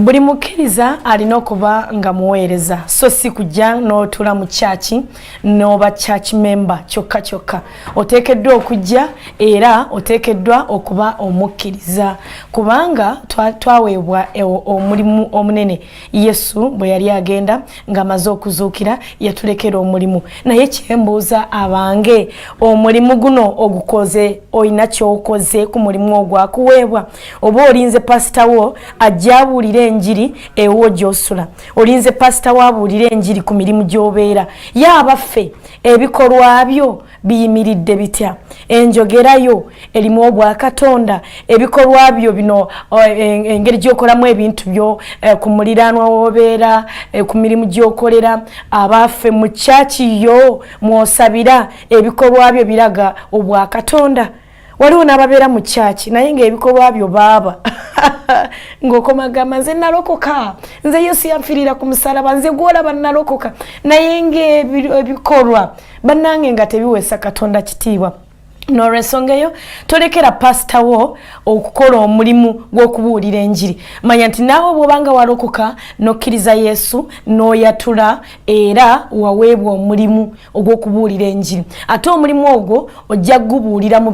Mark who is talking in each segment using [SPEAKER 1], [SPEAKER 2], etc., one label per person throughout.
[SPEAKER 1] Buli mukkiriza alina okuba nga muweereza, so si kujja n'otuula mu kyaki n'oba church member kyokka kyokka. Oteekeddwa okujja era oteekeddwa okuba omukkiriza, kubanga twaweebwa omulimu omunene. Yesu bwe yali agenda ng'amaze okuzuukira, yatulekera omulimu. Naye kyembuuza abange, omulimu guno ogukoze? Olina kyokoze ku mulimu ogwakuweebwa, oba olinze pasita wo ajja abuulira enjiri ewo gy'osula? Olinze pasita wo abuulira enjiri ku mirimu gy'obeera? Ye abaffe, ebikolwa byo biyimiridde bitya? Enjogerayo erimu obwakatonda? Ebikolwa byo bino, engeri gyokolamu ebintu byo ku muliraanwa wobeera, ku mirimu gyokolera, abaffe mu kyaki yo mwosabira, ebikolwa byo biraga obwakatonda? Waliwo n'ababeera mu kyaki naye ng'ebikolwa byo baaba ng'okomagamba, "Nze nalokoka, nze Yesu yanfiirira ku musalaba, nze gwolaba nalokoka," naye ng'ebikolwa bannange nga tebiweesa Katonda kitiibwa. N'olwensonga eyo, tolekera pasita wo okukola omulimu gw'okubuulira enjiri. Manya nti naawe bw'obanga walokoka n'okkiriza Yesu n'oyatula, era waweebwa omulimu ogw'okubuulira enjiri. Ate omulimu ogwo ojja kugubuulira mu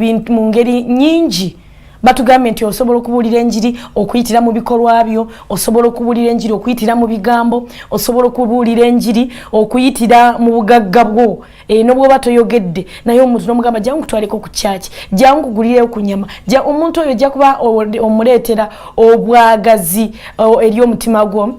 [SPEAKER 1] ngeri nnyingi. Batugambye nti osobola okubuulira enjiri okuyitira mu bikolwa byo, osobola okubuulira enjiri okuyitira mu bigambo, osobola okubuulira enjiri okuyitira mu bugagga bwo. Nobwoba toyogedde naye omuntu nomugamba, "Jangu kutwaleko ku kyaki, jangu kugulireyo ku nyama," omuntu oyo ojja kuba omuleetera obwagazi eri omutima gwo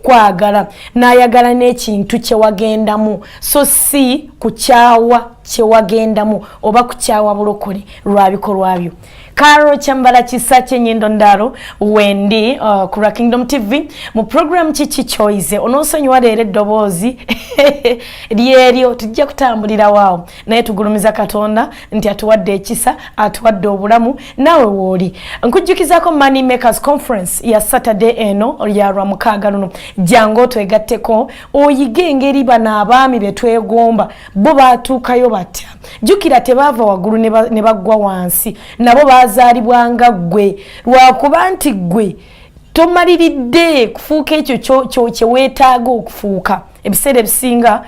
[SPEAKER 1] kwagala n'ayagala n'ekintu kyewagendamu, so si kukyawa kyewagendamu oba kukyawa bulokole lwa bikolwa byo. Karo Kyambala Kisa Kyenyindo Ndaro wendi ku Kingdom TV mu program Kiki Kyoyize. Onoosonyiwa leero eddoboozi lyeryo, tujja kutambulira waawo, naye tugulumiza Katonda nti atuwadde ekisa, atuwadde obulamu, naawe wooli. Nkujjukizaako Money Makers Conference ya Saturday eno ya Lwamukaaga luno. Jangu otwegatteko, oyige engeri bano abaami be twegomba bo baatuukayo batya. Jjukira, tebaava waggulu ne baggwa wansi, nabo bazaalibwanga ggwe. Lwakuba nti ggwe tomaliridde kufuuka ekyo kyeweetaaga okufuuka. Ebiseera ebisinga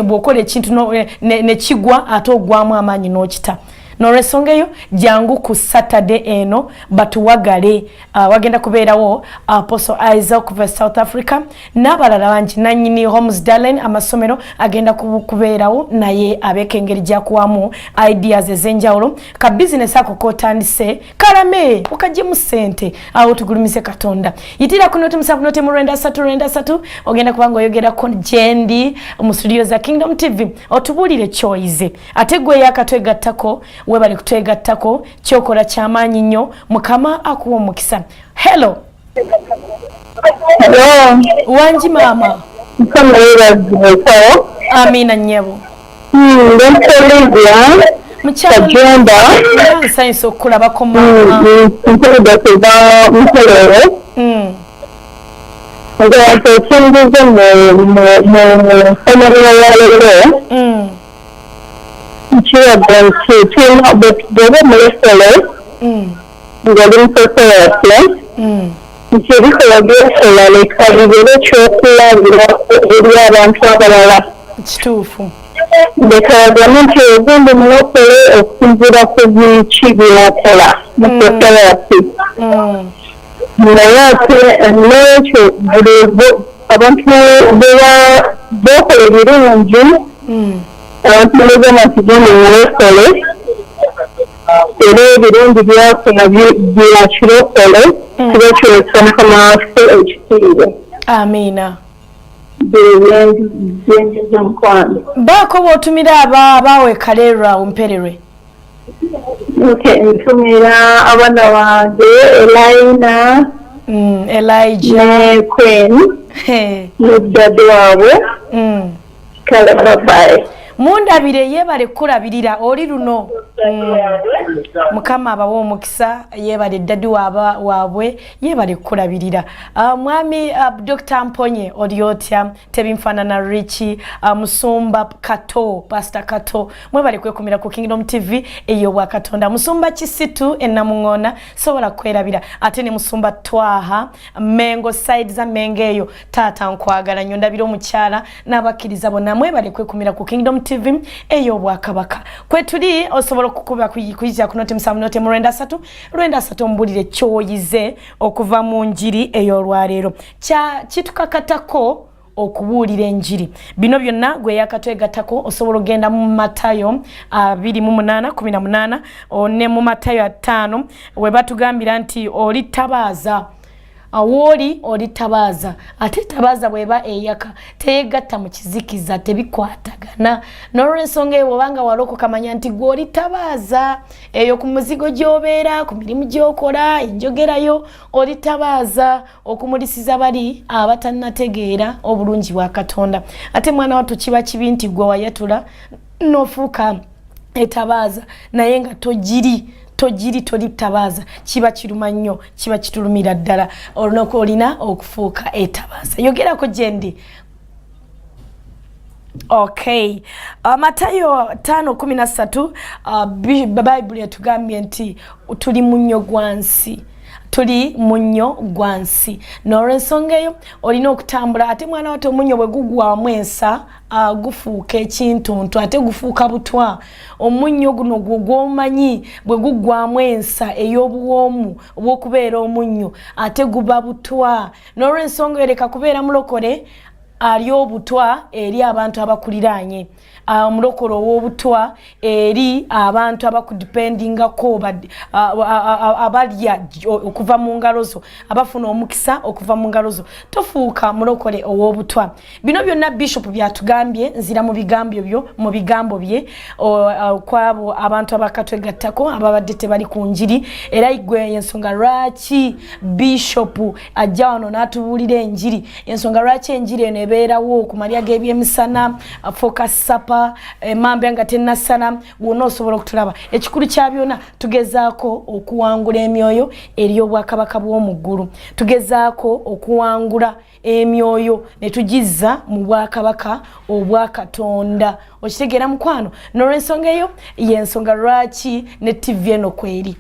[SPEAKER 1] bw'okola ekintu nekigwa, ate ogwamu amaanyi n'okita. Nolwensonga eyo, jangu ku Saturday eno batuwagale. Wagenda kubeerawo Apostle Isaac okuva South Africa n'abalala bangi. Nanyini Homesdalen amasomero agenda kubeerawo, naye abeeko engeri gyakuwamu ideas ez'enjawulo. Ka bizinesi ako kotandise kalame, okajjemu ssente, awo tugulumize Katonda. Yitira ku 070 093 93, ogenda kubanga oyogerako gyendi mu studio za Kingdom TV, otubuulire kyoyize. Ate gwe yakatwegattako, webale kutwegattako, kyokola kyamaanyi nnyo. Mukama akuwa omukisa. Hello.
[SPEAKER 2] Hello.
[SPEAKER 1] Wangi maama.
[SPEAKER 2] Mukama yeebazibweko.
[SPEAKER 1] Amiina, nnyabo.
[SPEAKER 2] Ndi Olivia Kajumba.
[SPEAKER 1] Nsanyusa okukulabako, maama.
[SPEAKER 2] Mpulidde kuva Mukolero. Nga ekimbuzo mu nkomerero ya leero kiraga nti tulina, bw'oba omulokole ng'oli mu society, nti ebikolwa by'okola leka bibeere ekyokulabirako eri abantu abalala.
[SPEAKER 1] Kituufu.
[SPEAKER 2] Leka bagambe nti ogenda omulokole okusinziira ku biki by'okola mu society. Naye ate n'ekyo, buli abantu bokola ebirungi, abantu nebagamba nti genda omulokole, era ebirungi byakola bya kirokole, kiba kiweesa Mukama waffe ekitiibwa.
[SPEAKER 1] Amiina.
[SPEAKER 2] Byenjiza, mukwano.
[SPEAKER 1] Baako bw'otumira abaawe Kaleerwa Mpererwe.
[SPEAKER 2] Okay, ntumira abaana bange Elaina
[SPEAKER 1] Elijah
[SPEAKER 2] ne Queen
[SPEAKER 1] Hey.
[SPEAKER 2] ne daddy waabwe. Kale, bye.
[SPEAKER 1] Mundabire, yeebale kukulabirira oli luno. Mukama abawe omukisa. Yeebale daddy waabwe, yeebale kukulabirira. Mwami Dr Mponye, oli otya? Tebinfaanana Richi, Musumba Kato, Pastor Kato, mwebale kwekumira ku Kingdom TV ey'Obwakatonda. Musumba Kisitu enamuŋoona, sobola kwerabira. Ate ne Musumba Twaha, Mengo, side za Mengo eyo, taata nkwagala nnyo. Ndabira omukyala n'abakkiriza bonna, mwebale kwekumira ku Kingdom TV ey'Obwakabaka kwetuli. Osobola okukuba kuyitira ku 070 093 93, omubulire kyoyize okuva mu njiri ey'olwaleero. Kitukakatako okubuulira enjiri. Bino byonna gwe yakatwegattako, osobola okugenda mu Matayo 28:18 ne mu Matayo 5, we batugambira nti oli tabaaza awooli, oli tabaaza. Ate tabaaza bweba eyaka teyegatta mu kizikiza, tebikwatagana. N'olwensonga eyo, bwobanga walokoka, manya nti gwe oli tabaaza eyo ku muzigo gy'obeera, ku mirimu gy'okola, enjogerayo, oli tabaaza okumulisiza bali abatannategeera obulungi bwa Katonda. Ate mwana wattu, kiba kibi nti gwe wayatula n'ofuuka etabaaza naye nga togiri, togiri, toli tabaaza. Kiba kiruma nnyo, kiba kitulumira ddala. Olunaku olina okufuuka etabaaza. Yogerako gyendi. Okay, Matayo 5:13, Bayibuli etugambye nti tuli munnyo gwa nsi, tuli munnyo gwa nsi. N'olwensonga eyo olina okutambula. Ate mwana wate, omunnyo bwe gugwamu ensa, gufuuka ekintuntu, ate gufuuka butwa. Omunnyo guno gwo gwomanyi, bwe guggwamu ensa ey'obuwoomu obw'okubeera omunnyo, ate guba butwa. N'olwensonga eyo, leka kubeera mulokole ali obutwa eri abantu abakuliraanye, omulokole ow'obutwa eri abantu abakudipendingako, abalya okuva mu ngalo zo, abafuna omukisa okuva mu ngalo zo. Tofuuka mulokole ow'obutwa. Bino byonna Bishop byatugambye. Nzira mu bigambo byo, mu bigambo bye kwabo abantu abakatwegattako ababadde tebali ku njiri. Era gwe ensonga lwaki Bishop ajja wano n'atubuulira enjiri, ensonga lwaki enjiri eno ebeerawo ku malya g'ebyemisana, focus supper, emambya nga tennasala, wonna osobola okutulaba. Ekikulu kya byonna, tugezaako okuwangula emyoyo eri obwakabaka bw'omu ggulu. Tugezaako okuwangula emyoyo ne tugizza mu bwakabaka obwa Katonda. Okitegeera, mukwano? N'olwensonga eyo, yensonga lwaki ne TV eno kweri,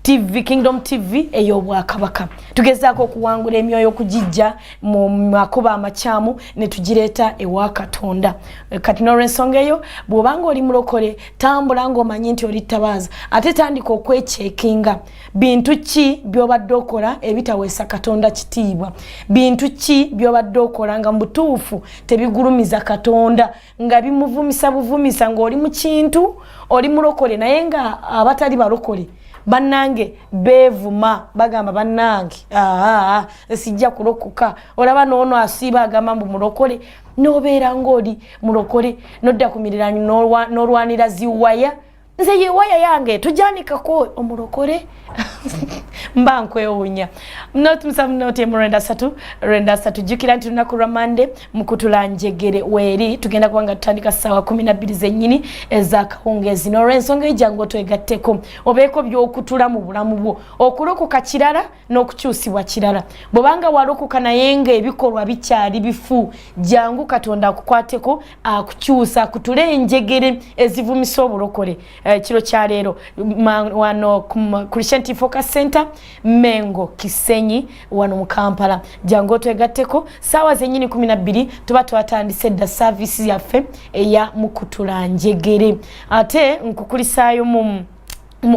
[SPEAKER 1] TV Kingdom TV ey'Obwakabaka. Tugezaako okuwangula emyoyo okugijja mu makubo amakyamu ne tugireeta ewa Katonda. Kati n'olwensonga eyo, bw'obanga oli mulokole, tambula ng'omanyi nti oli tabaaza. Ate tandika okwekyekinga: bintu ki by'obadde okola ebitaweesa Katonda kitiibwa? Bintu ki by'obadde okola nga mu butuufu tebigulumiza Katonda, nga bimuvumisa buvumisa, ng'oli mu kintu, oli mulokole, naye nga abatali balokole bannange beevuma, bagamba, "Bannange, aa, sijja kulokoka. Olaba noono asiiba agamba mbu mulokole." Nobeera ngaoli mulokole, nodda ku miriraanyo n'olwanira ziwaya. "Nze yewaya yange tujanikako." Omulokole, mba nkwewuunya. 079 93 93. Jjukira nti lunaku lwa Mande mukutula njegere weeri tugenda kuba nga tutandika ssaawa 12 zennyini ezakawungeezi. N'olwensonga ejangu otwegatteko, obeeko byokutula mu bulamu bwo. Okulokoka kirala n'okukyusibwa kirala. Bw'obanga walokoka naye nga ebikolwa bikyali bifu, jangu Katonda akukwateko, akukyusa, akutule enjegere ezivumisa obulokole. Ekiro kyaleero wano ku Christian Focus Center, Mengo, Kisenyi, wano mu Kampala, jangu otwegatteko. Saawa zennyini 12 tuba twatandise dda service yaffe eya mukutula njegere. Ate nkukulisaayo mu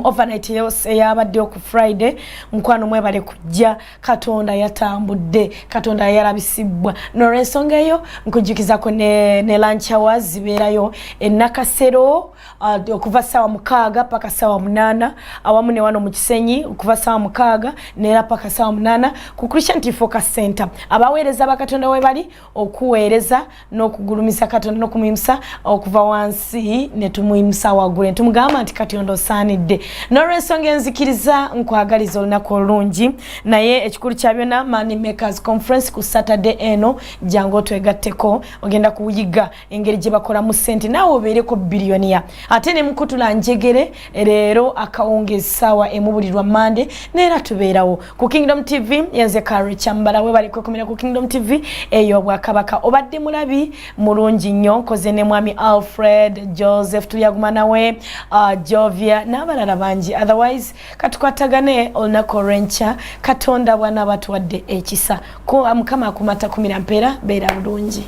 [SPEAKER 1] overnight eyabaddeyo ku Friday. Mukwano, mwebale kujja. Katonda yatambudde, Katonda yalabisibwa. Nolwensonga eyo nkujjukizako ne lunch hours zibeerayo enakasero okuva saawa 6 paka saawa 8, awamu ne wano mu Kisenyi okuva saawa 6 neera paka saawa 8 ku Christian Focus Center. Abaweereza bakatonda we bali okuweereza n'okugulumiza Katonda n'okumuyimusa okuva wansi ne tumuyimusa waggulu, ne tumugamba nti, "Katonda, osaanidde." Saturday. N'olwensonga enzikiriza nkwagaliza olunaku olulungi, naye ekikulu kya byonna, Money Makers Conference ku Saturday eno, jangu otwegatteko, ogenda kuyiga engeri gye bakolamu ssente naawe obeereko billionaire. Ate ne mukutula njegere leero akawunga essaawa 1 buli lwa Mande, neera tubeerawo ku Kingdom TV. Yenze Kare Kyambala, we bali kwekumira ku Kingdom TV eyo Bwakabaka. Obadde mulabi mulungi nnyo. Nkoze ne mwami Alfred Joseph Tulyaguma nawe Jovia n'abalala bangi. Otherwise katukwatagane olunaku olw'enkya, Katonda bw'anaaba atuwadde ekisa. Mukama akumata kumira mpeera, beera bulungi.